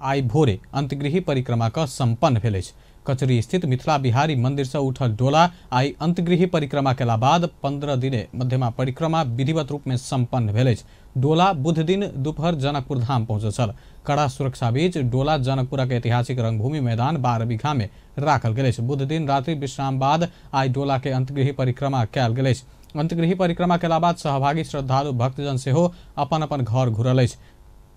आइ भोरे अंत्यगृही परिक्रमा क संपन्न भेल अछि। कचरी स्थित मिथिला बिहारी मंदिर से उठल डोला आई अंत्यगृही परिक्रमा केला बाद 15 दिने मध्यमा परिक्रमा विधिवत रूप में संपन्न भेल अछि। डोला बुध दिन दोपहर जनकपुर धाम पहुंचल छल। कड़ा सुरक्षा बीच डोला जनकपुरक ऐतिहासिक रंगभूमि मैदान 12 बीघा में राखल गेल अछि। बुध दिन रात्रि विश्राम बाद आई डोला के अंत्यगृही परिक्रमा कयल गेल अछि। अंत्यगृही परिक्रमा केला बाद सहभागी श्रद्धालु भक्तजन सेहो अपन अपन घर घुरल अछि।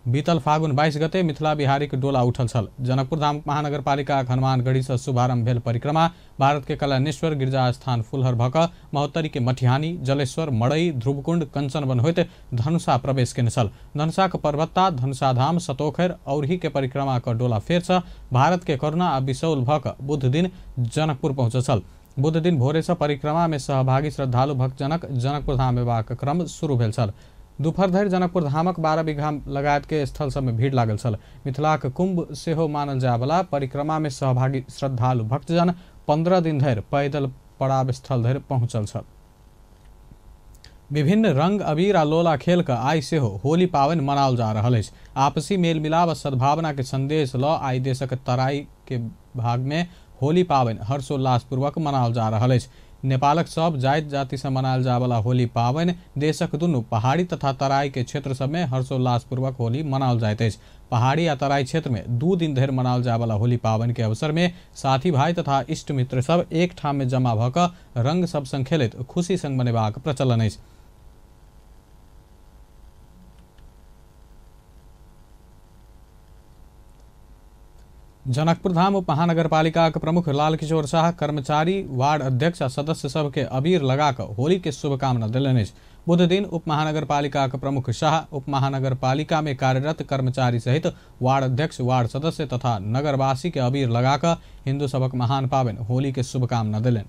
बीतल फागुन 22 गते मिथिला बिहारीक डोला उठल छल। जनकपुर धाम महानगरपालिका हनुमानगढ़ी से शुभारंभ भेल परिक्रमा भारत के कल्याणेश्वर गिरजा स्थान फुलहर भक महोत्तरी के मठिहानी, जलेश्वर, मड़ई, ध्रुवकुंड, कंचनवन होइत धनुषा प्रवेश केने छल। धनुषाक पर्वत्ता, धनुषा धाम, सतोखर औरही के परिक्रमा क डोला फेर से भारत के करुणा आ बिसौल भक बुध दिन जनकपुर पहुंचल छल। बुध दिन भोरे से परिक्रमा में सहभागी श्रद्धालु भक्तजनक जनकपुर धाम एबाक क्रम शुरू भेल छल। दोपहर धरि जनकपुर धामक 12 बीघा लगायत के स्थल सब में भीड़ लागल छल। मिथिलाक कुंभ सेहो मानल जायवला परिक्रमा में सहभागी श्रद्धालु भक्तजन 15 दिन धरि पैदल पड़ाव स्थल धरि पहुंचल छल। विभिन्न रंग अबीर आ लोला खेल क आइ सेहो होली पाबनि मनाओल जा रहल अछि। आपसी मेल मिलाप आ सद्भावना के संदेश ल आइ देशक तराई के भाग में होली पाबनि हर्षोल्लासपूर्वक मनाओल जा रहल अछि। नेपालक सब जाति जाति से मनायल जायवला होली पाबनि देशक दुनू पहाड़ी तथा तराई के क्षेत्र सब में हर्षोल्लासपूर्वक होली मनाओल जाइत अछि। पहाड़ी आ तराई क्षेत्र में 2 दिन धरि मनाओल जायवला होली पाबनि के अवसर में साथी भाई तथा इष्ट मित्र सब एक ठाम में जमा भऽ कऽ रंग सब संग खेलैत खुशी संग मनेबाक प्रचलन अछि। जनकपुर धाम उप महानगरपालिकाक प्रमुख लालकिशोर शाह कर्मचारी, वार्ड अध्यक्ष आ सदस्य सबके अबीर लगा कऽ होली के शुभकामना देलनि अछि। बुध दिन उप महानगरपालिकाक प्रमुख शाह उप महानगरपालिका में कार्यरत कर्मचारी सहित वार्ड अध्यक्ष, वार्ड सदस्य तथा नगरवासी के अबीर लगा कऽ हिंदू सबक महान पाबनि होली के शुभकामना देलनि।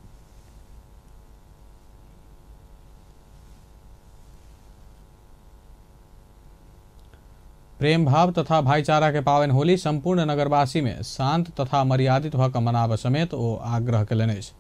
प्रेम भाव तथा भाईचारा के पावन होली संपूर्ण नगरवासी में शांत तथा मर्यादित भऽ कऽ मनाबऽ समेत ओ आग्रह कयलनि अछि।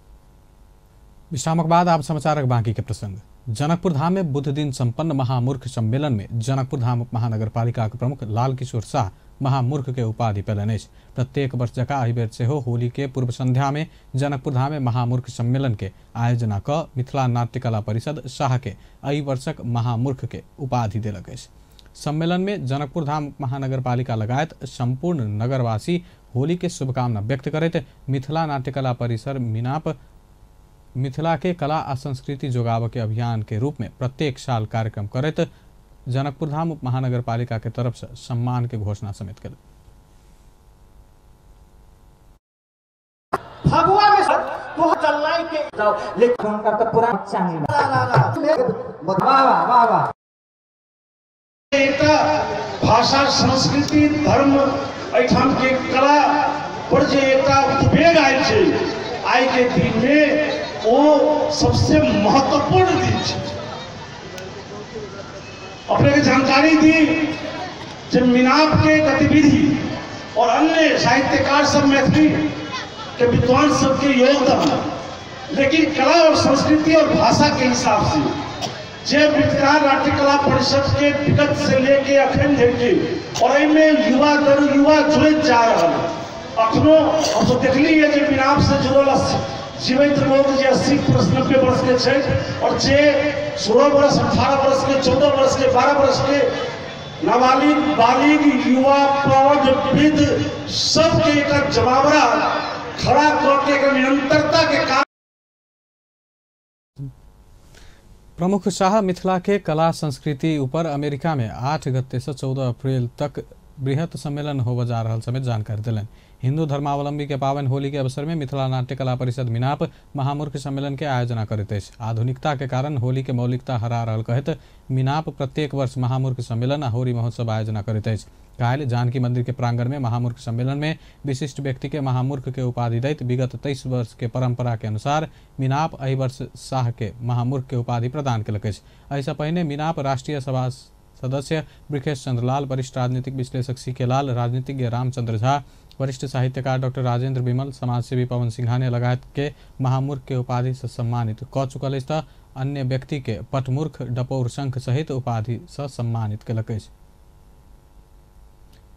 विश्रामक बाद आब समाचारक बाकी के प्रसंग। जनकपुर धाम में बुध दिन संपन्न महामूर्ख सम्मेलन में जनकपुर धाम महानगरपालिका के प्रमुख लालकिशोर शाह महामूर्ख के उपाधि पेलनि अछि। प्रत्येक वर्ष जकाँ एहि बेर सेहो होली के पूर्व संध्या में जनकपुर धाम में महामूर्ख सम्मेलन के आयोजना कऽ मिथिला नाट्यकला परिषद शाह के एहि वर्षक महामूर्ख के उपाधि देलक अछि। सम्मेलन में जनकपुर धाम महानगरपालिका लगायत संपूर्ण नगरवासी होली के शुभकामना व्यक्त करैत मिथिला नाट्यकला परिसर मिनाप मिथिला के कला आ संस्कृति जोगाव के अभियान के रूप में प्रत्येक साल कार्यक्रम करैत जनकपुर धाम महानगरपालिका के तरफ से सम्मान के घोषणा समेत कयलक। फगुआ में तो चलनाई के जाओ लेकिन तो पूरा वाह वाह वाह वाह। एकटा भाषा, संस्कृति, धर्म एहिठाम के कला पर जे एकटा उद्वेग आयल छै आइ के दिन में ओ सबसे महत्वपूर्ण दिन छै। अपने के जानकारी दी जे मिनाप के गतिविधि और अन्य साहित्यकार सब मैथिली के विद्वान सबके योगदान, लेकिन कला और संस्कृति और भाषा के हिसाब से जे मिथिला नाट्यकला परिषद के विगत से लेके अखन धरि के और एहिमे युवा दर युवा जुड़ैत जा रहा है। अखनो हम देखलियै जे मिनाप से जुड़ल जीवित लोग जे 80-90 वर्ष के छै और जे 16 वर्ष, 18 वर्ष के, 14 वर्ष के, 12 वर्ष के नाबालिग, बालिग, युवा, प्रौढ़, वृद्ध सबके एक जमावड़ा खड़ा करके एक निरंतरता के काम। प्रमुख शाह मिथिला के कला संस्कृति ऊपर अमेरिका में 8 गते से 14 अप्रैल तक बृहत सम्मेलन होबय जा रहल समेत जानकारी देलनि। हिंदू धर्मावलंबी के पावन होली के अवसर में मिथिला नाट्यकला परिषद मिनाप महामूर्ख सम्मेलन के आयोजना करैत अछि। आधुनिकता के कारण होली के मौलिकता हरा रहल कहैत मिनाप प्रत्येक वर्ष महामूर्ख सम्मेलन आ होली महोत्सव आयोजना करैत अछि। काल्हि जानकी मंदिर के प्रांगण में महामूर्ख सम्मेलन में विशिष्ट व्यक्ति के महामूर्ख के उपाधि दैत विगत 23 वर्ष के परंपरा के अनुसार मिनाप एहि वर्ष शाह के महामूर्ख के उपाधि प्रदान केलक अछि। एहिसँ पहिने मिनाप राष्ट्रीय सभा सदस्य वृखेश चंद्र लाल, वरिष्ठ राजनीतिक विश्लेषक सी के लाल, राजनीतिज्ञ रामचंद्र झा, वरिष्ठ साहित्यकार डॉक्टर राजेंद्र विमल, समाजसेवी पवन सिंघानिया लगायत के महामूर्ख के उपाधि से सम्मानित कऽ चुकल अछि तऽ अन्य व्यक्ति के पटमूर्ख, डपौर शंख सहित उपाधि से सम्मानित केलक अछि।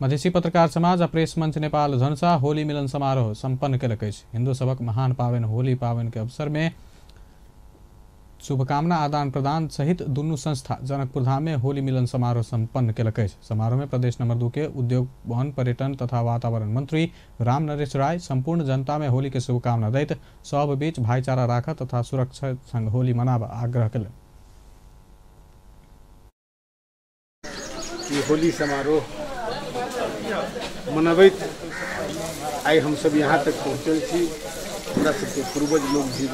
मधेसी पत्रकार समाज आ प्रेस मंच नेपाल धनुषा होली मिलन समारोह सम्पन्न केलक अछि। हिन्दू सभक महान पावन होली पावन के अवसर में शुभकामना आदान प्रदान सहित दुनू संस्था जनकपुर धाम में होली मिलन समारोह सम्पन्न केलक अछि। समारोह में प्रदेश नंबर 2 के उद्योग वन पर्यटन तथा वातावरण मंत्री राम नरेश राय संपूर्ण जनता में होली के शुभकामना दैत सब बीच भाईचारा राखत तथा सुरक्षा संग होली मनाब आग्रह केलनि। होली समारोह मनबैत आइ हम सब यहाँ तक पहुँचल छी। हमरा सबके पूर्वज लोग भी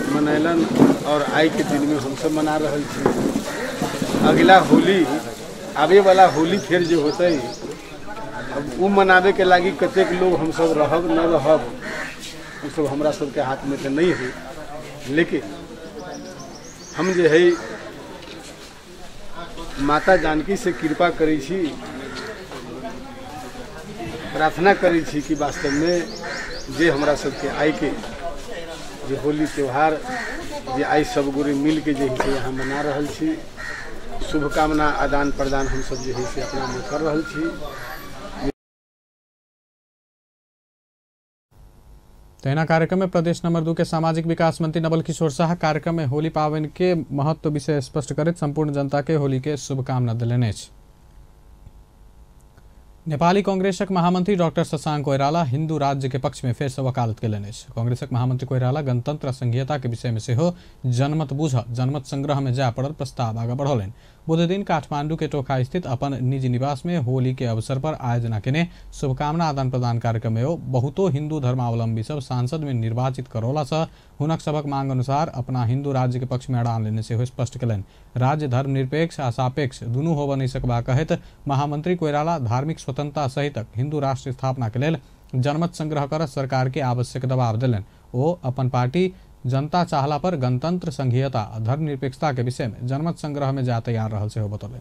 मनैलन और आइ के दिन में हम सब मना रहल छी। अगला होली आबे वाला होली फिर जो होते अब वो मनाबे के लागी कतेक लोग हम सब रहब न रहब वो सब हमरा सबके हाथ में तो नहीं है, लेकिन हम जे है माता जानकी से कृपा करै छी, प्रार्थना करै छी कि वास्तव में जे हमरा सबके आइ के जे होली त्यौहार जे आइ सब गोरे मिल के जे है से यहाँ मना रहल छी, शुभकामना आदान प्रदान हम सब जे है से अपना में कर रहल छी। तहिना कार्यक्रम में प्रदेश नंबर 2 के सामाजिक विकास मंत्री नवल किशोर शाह कार्यक्रम में होली पावन के महत्व विषय स्पष्ट करैत संपूर्ण जनता के होली के शुभकामना देलनि अछि। नेपाली कांग्रेसक महामंत्री डॉक्टर शशांक कोइराला हिंदू राज्य के पक्ष में फेर से वकालत केलनि अछि। कांग्रेसक महामंत्री कोइराला गणतंत्र आ संघीयता के विषय में सेहो जनमत बुझ जनमत संग्रह में जाय पड़ल प्रस्ताव आगा बढ़ौलनि। बुधदिन काठमांडू के टोखा स्थित अपन निजी निवास में होली के अवसर पर आयोजना केने शुभकामना आदान प्रदान कार्यक्रम में बहुतो हिंदू धर्मावलंबी सब सांसद में निर्वाचित करौला से हुनक सबक मांग अनुसार अपना हिंदू राज्य के पक्ष में अड़ान लेने सेहो स्पष्ट केलनि। राज्य धर्मनिरपेक्ष आ सापेक्ष दुनू होबऽ नहि सकबा कहैत महामंत्री कोइराला धार्मिक स्वतंत्रता सहितक हिंदू राष्ट्र स्थापना के लेल जनमत संग्रह कर सरकार के आवश्यक दबाव देलनि। ओ अपन पार्टी जनता चाहला पर गणतंत्र संघीयता आ धर्मनिरपेक्षता के विषय में जनमत संग्रह में जा तैयार रहल सेहो बतौलनि।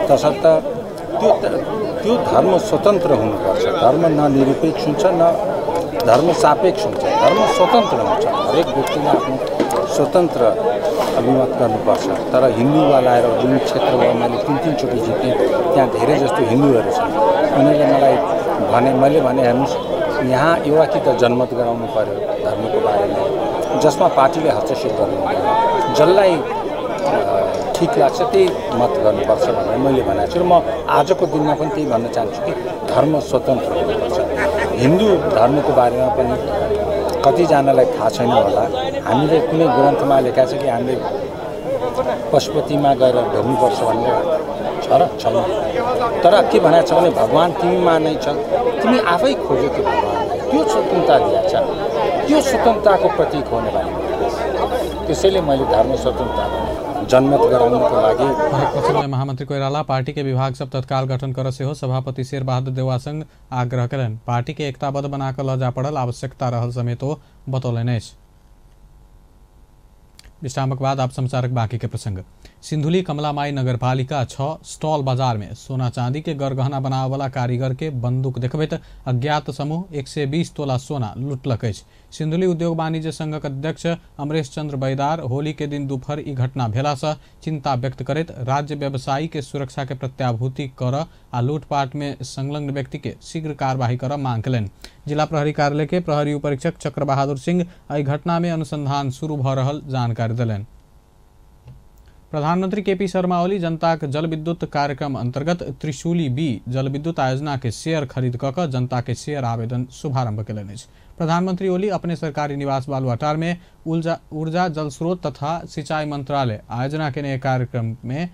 तसर्थ त्यो धर्म स्वतन्त्र हुनुपर्छ। धर्म न निरपेक्ष हुन्छ न धर्म सापेक्ष हुन्छ, धर्म स्वतन्त्र हुन्छ। हरेक व्यक्तिले आफ्नो स्वतन्त्र अभिमत गर्नुपर्छ। तर हिन्दूमा आएर जुन क्षेत्रमा मैले 3-3 जितेँ त्यहाँ धेरै जस्तो हिन्दूहरू छन्। उनीहरूले मलाई भने, मैले भने हेर्नुहोस् यहाँ एउटा कि त जनमत गराउनु पर्यो धर्मको बारेमा, जसमा पार्टीले हस्तक्षेप गर्नु हुँदैन, जसलाई ठिक लाग्छ त्यही मत गर्नुपर्छ भनेर मैले भनेको छु। र म आजको दिनमा पनि त्यही भन्न चाहन्छु कि धर्म स्वतन्त्र हुनुपर्छ। हिन्दू धर्मको बारेमा पनि कतिजनालाई थाहा छैन होला। हामीले कुनै ग्रन्थमा लेखेको छ कि हामीले पशुपतिमा गएर ढोग्नुपर्छ भनेर छ र छैन। तर के भनेको छ भने भगवान् तिमीमा नै छ, तिमी आफै खोज्यो त्यो भगवान्लाई, त्यो स्वतन्त्रता दिएको छ। त्यो स्वतन्त्रताको प्रतीक हो नेपाली। त्यसैले मैले धर्म स्वतन्त्रता जनमत गराउनको लागि। महामंत्री कोइराला पार्टी के विभाग सब तत्काल गठन कर सेहो सभापति शेरबहादुर देउवासँग आग्रह केलनि। पार्टी के एकताबद्ध बनाकर ल जा पड़ल आवश्यकता रहल समेत ओ बतौलनि अछि। विश्रामक बाद आप समाचारक बाकी के प्रसंग। सिंधुली कमलामाई नगरपालिका 6 स्टॉल बाजार में सोना चांदी के गरगहना बनावे वाला कारीगर के बंदूक देखबैत अज्ञात समूह 120 तोला सोना लुटलक अछि। सिंधुली उद्योग वाणिज्य संघक अध्यक्ष अमरेश चंद्र बैदार होली के दिन दोपहर ई घटना भेला से चिंता व्यक्त करैत राज्य व्यवसायी के सुरक्षा के प्रत्याभूति कर आ लूटपाट में संलग्न व्यक्ति के शीघ्र कार्यवाही कर मांग केलनि। जिला प्रहरी कार्यालय के प्रहरी उपरीक्षक चक्र बहादुर सिंह एहि घटना में अनुसंधान शुरू भ रहल जानकारी देलनि। प्रधानमंत्री केपी शर्मा ओली जनताक जल विद्युत कार्यक्रम अंतर्गत त्रिशूली बी जल विद्युत आयोजना के शेयर खरीद क जनता के शेयर आवेदन शुभारंभ केलनि अछि। प्रधानमंत्री ओली अपने सरकारी निवास बालुवाटार में ऊर्जा जल स्रोत तथा सिंचाई मंत्रालय आयोजना केने कार्यक्रम में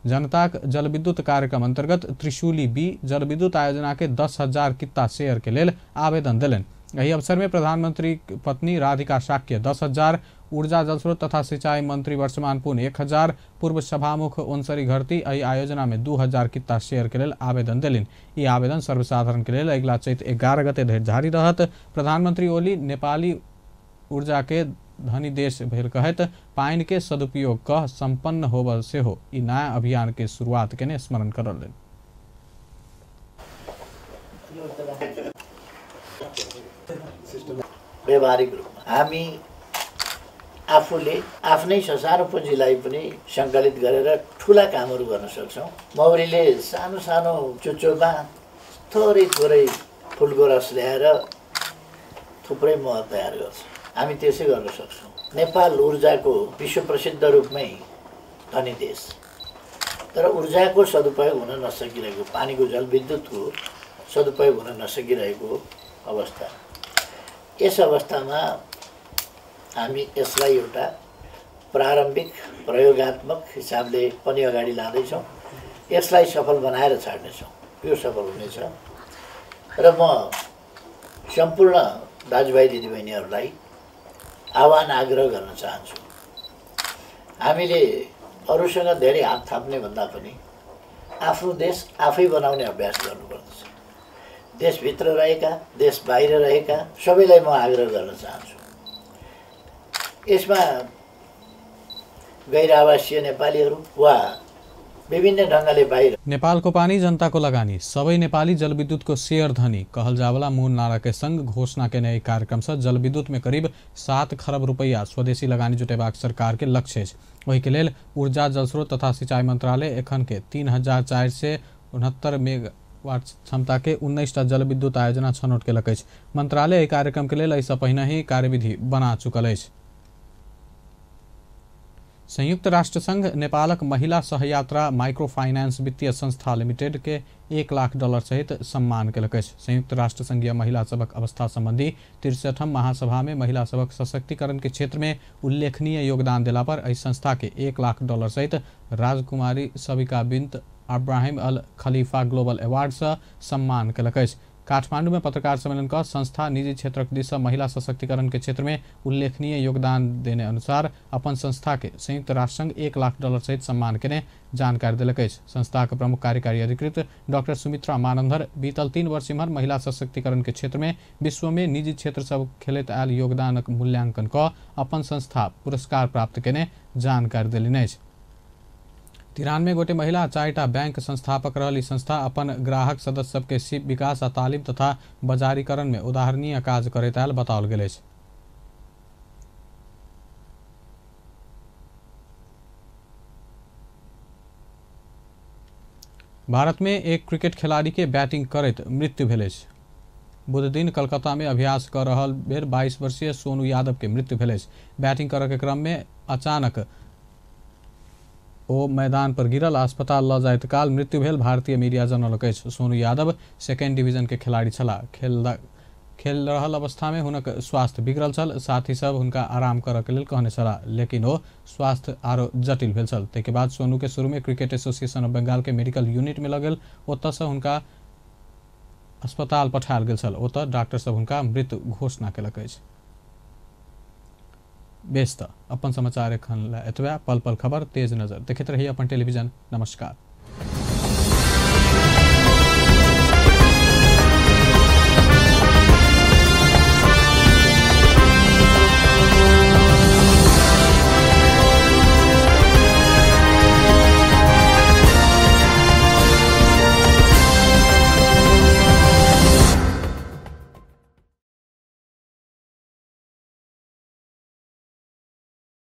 जनताक जल विद्युत कार्यक्रम अंतर्गत त्रिशूली बी जल विद्युत आयोजना के 10,000 कित्ता शेयर के लेल आवेदन देलनि। एहि अवसर में प्रधानमंत्री पत्नी राधिका शाक्य 10,000, ऊर्जा जलस्रोत तथा सिंचाई मंत्री वर्षमान पुन 1,000, पूर्व सभामुख ओनसरी घरती एहि आयोजना में 2,000 कित्ता शेयर के लेल आवेदन देलनि। ई आवेदन सर्वसाधारण के लेल अगिला चैत 11 गते धरि जारी रहत। प्रधानमंत्री ओली नेपाली ऊर्जा के धनी देश भेल कहैत पानि के सदुपयोग कह संपन्न होबल सेहो ई नया अभियान के शुरुआत केने स्मरण करलनि। व्यवहारिक रूपमा हामी आफूले आफ्नै ससानो पुँजीलाई पनि सङ्कलित गरेर ठुला कामहरू गर्न सक्छौँ। मौरीले सानो सानो चुच्चोमा थोरै थोरै फुलको रस ल्याएर थुप्रै मह तयार गर्छ। हामी त्यसै गर्न सक्छौँ। नेपाल ऊर्जाको विश्व प्रसिद्ध रूपमै धनी देश, तर ऊर्जाको सदुपयोग हुन नसकिरहेको, पानीको जलविद्युतको सदुपयोग हुन नसकिरहेको अवस्था। यस अवस्थामा हामी यसलाई एउटा प्रारम्भिक प्रयोगात्मक हिसाबले पनि अगाडि लाँदैछौँ। यसलाई सफल बनाएर छाड्नेछौँ। यो सफल हुनेछ र म सम्पूर्ण दाजुभाइ दिदीबहिनीहरूलाई आह्वान आग्रह गर्न चाहन्छु, हामीले अरूसँग धेरै हात थाप्ने भन्दा पनि आफ्नो देश आफै बनाउने अभ्यास गर्नुपर्दछ। देशभित्र रहेका, देश बाहिर रहेका सबैलाई म आग्रह गर्न चाहन्छु। यसमा गैर आवासीय नेपालीहरू वा विभिन्न ढङ्गले बाहिर नेपालको पानी जनताको लगानी, सबै नेपाली जलविद्युतको शेयर धनी कहल जावला मूल नारा के संग घोषणा केने कार्यक्रम से जलविद्युत में करीब 7 खरब रुपैया स्वदेशी लगानी जुटेबाक सरकार के लक्ष्य अछि। ओहि के लेल ऊर्जा जलस्रोत तथा सिंचाई मंत्रालय एखन के 3469 मेगावाट क्षमता के 19टा जलविद्युत आयोजना छनौट केलक अछि। मंत्रालय एहि कार्यक्रम के लेल एहिसँ पहिने ही कार्यविधि बना चुकल अछि। संयुक्त राष्ट्र संघ नेपालक महिला सहयात्रा माइक्रो फाइनेंस वित्तीय संस्था लिमिटेड के $1 लाख सहित सम्मान केलक अछि। संयुक्त राष्ट्र संघीय महिला सबक अवस्था संबंधी 63ठम महासभा में महिला सबक सशक्तिकरण के क्षेत्र में उल्लेखनीय योगदान देला पर एहि संस्था के $1 लाख सहित राजकुमारी Sabika bint Ibrahim Al Khalifa global award से सम्मान केलक अछि। काठमांडू में पत्रकार सम्मेलन क संस्था निजी क्षेत्रक दिस महिला सशक्तिकरण के क्षेत्र में उल्लेखनीय योगदान देने अनुसार अपन संस्था के संयुक्त राष्ट्र संघ $1 लाख सहित सम्मान केने जानकारी देलक अछि। संस्था के प्रमुख कार्यकारी अधिकृत डॉक्टर सुमित्रा मानंधर बीतल 3 वर्ष इम्हर महिला सशक्तिकरण के क्षेत्र में विश्व में निजी क्षेत्र सब खेलैत आयल योगदानक मूल्यांकन क अपन संस्था पुरस्कार प्राप्त केने जानकारी देलनि अछि। 93 गोटे महिला 4टा बैंक संस्थापक रहल ई संस्था अपन ग्राहक सदस्य सबके सिप विकास आ तालीम तथा बजारीकरण में उदाहरणीय काज करैत आयल बताओल गेल अछि। भारत में एक क्रिकेट खिलाड़ी के बैटिंग करैत मृत्यु भेल अछि। बुधदिन कलकत्ता में अभ्यास कर रहल बेर 22 वर्षीय सोनू यादव के मृत्यु भेल अछि। बैटिंग करऽ के क्रम में अचानक ओ मैदान पर गिरल, अस्पताल ल जाइत काल मृत्यु भेल भारतीय मीडिया जनौलक अछि। सोनू यादव सेकेंड डिवीजन के खिलाड़ी छलाह। खेल रहल अवस्था में हुनक स्वास्थ्य बिगड़ल छल। साथी सब हुनका आराम करऽ के लेल कहने छलाह, लेकिन ओ स्वास्थ्य आरो जटिल भेल छल। ताहिके बाद सोनू के शुरू में क्रिकेट एसोसिएशन ऑफ बंगाल के मेडिकल यूनिट में लगल, ओतऽसँ हुनका अस्पताल पठायल गेल छल। ओतऽ डॉक्टर सब हुनका मृत घोषणा केलक अछि। बेस त अपन समाचार एखन एतबे। पल पल खबर तेज नजर देखैत रहिए अपन टेलीविजन। नमस्कार।